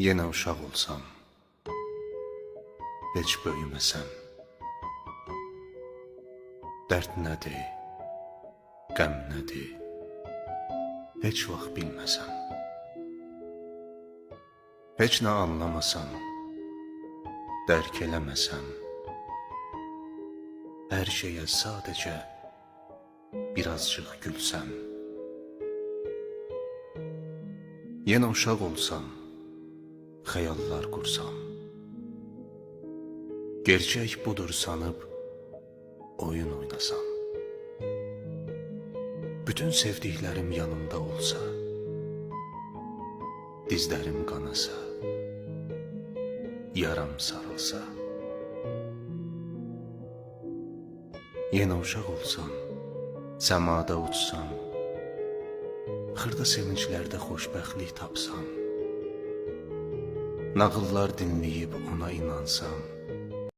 Yenə uşaq olsam, heç böyüməsəm. Dərd nədir, qəm nədir, heç vaxt bilməsəm. Heç nə anlamasam, dərk eləməsəm. Hər şeyə sadəcə birazcıq gülsəm. Yenə uşaq olsam, xəyallar qursam. Gerçək budur sanıb oyun oynasam. Bütün sevdiklərim yanımda olsa, dizlərim qanasa, yaram sarılsa. Yenə uşaq olsam, səmada uçsam, xırda sevinclərdə xoşbəxtlik tapsam, nağıllar dinləyib ona inansam,